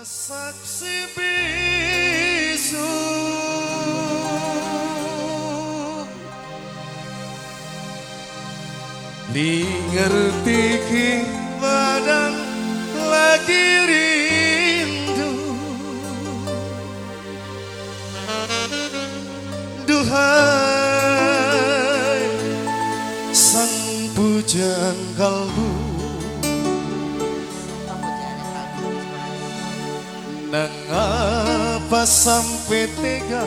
Saksi bisu li ngerti ki badan lagi rindu. Duhai sang pujaan kalbu, nangapa sampai tega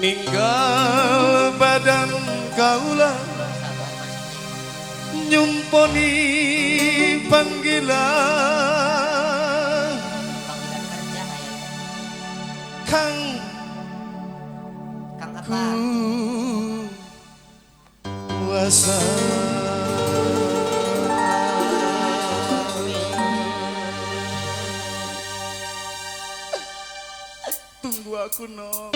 ninggal badan kaulah nyumponi panggilan kang ku kuasa. Tunggu aku no.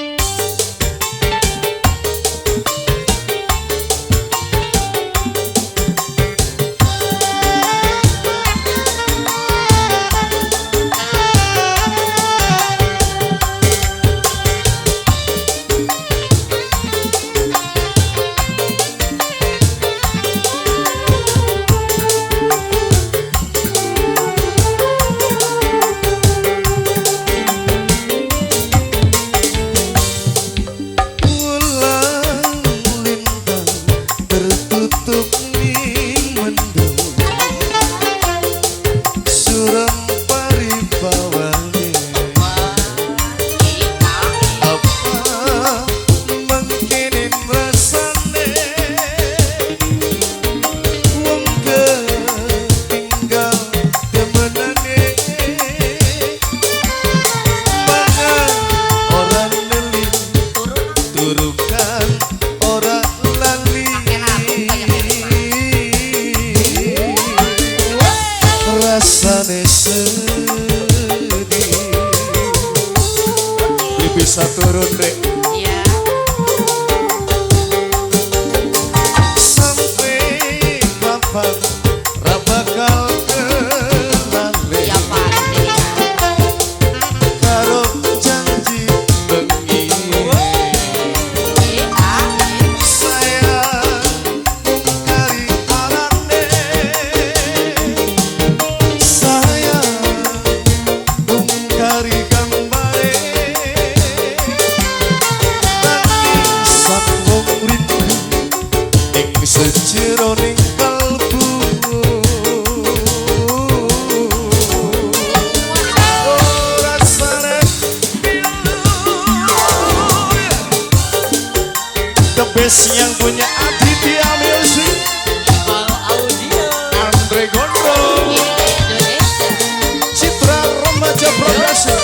Bisa turun rek. Iya. Sampai kapan ra bakal kelalen. Iya pasti. Karo janji bengi. Sayang mungkari arane. Sayang mungkari gambare. Sejeroning kalbu. Oh rasane pilu. The best yang punya Aditya Music, Andre Gondrong, Citra Remaja Production.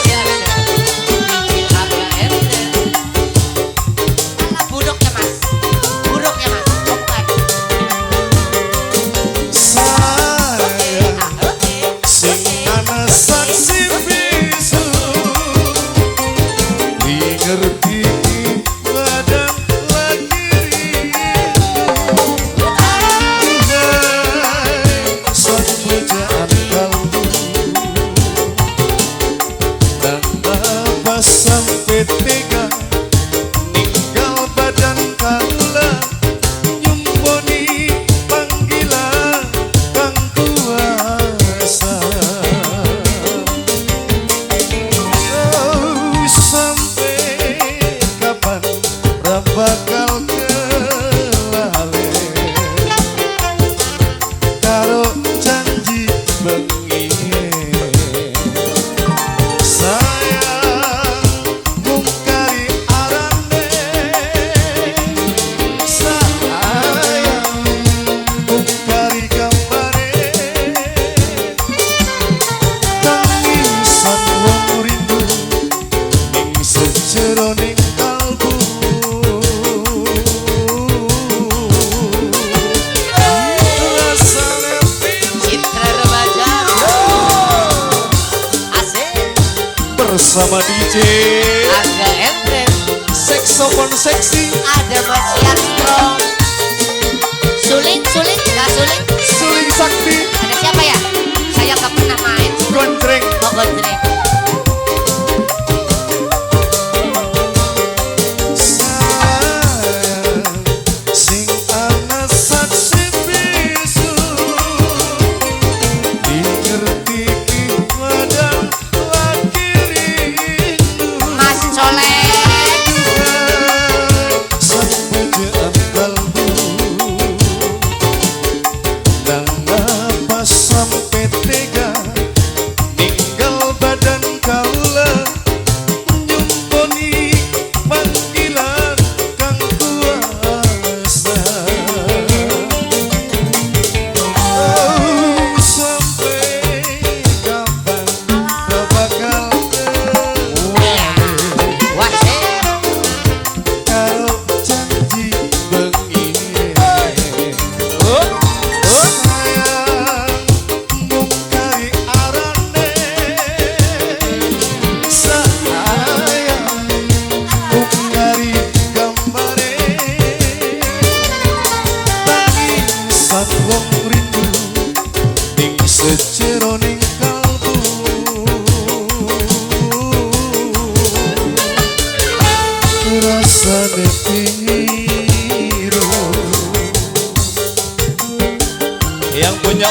Sampai tega ninggal badan kala nyumponi panggilan kang kuasa. Oh sampai kapan ra bakal kelalen karo janji bengi. Sejeroning kalbu. Rasane Citra Remaja asik bersama DJ Angga Emre Saxophone seksi, ada Mas Yastro. Suling, suling, nggak suling. Suling sakti. Ada siapa ya? Saya nggak pernah main. Gondreng.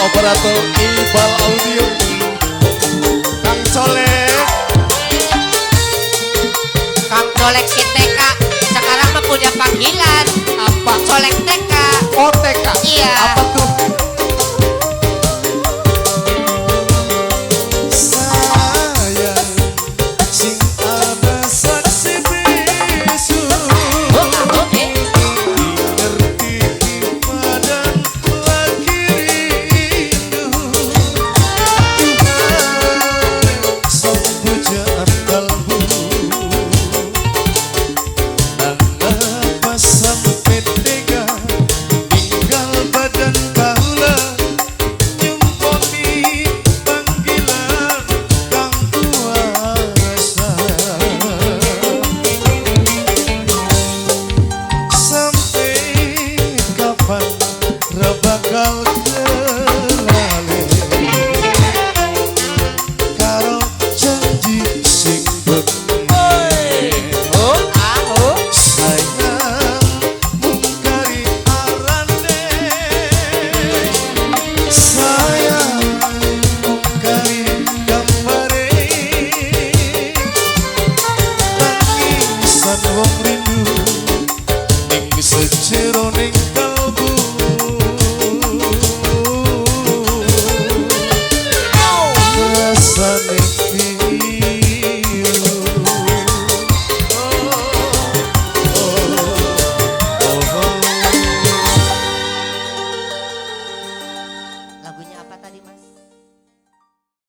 Operator Ibal.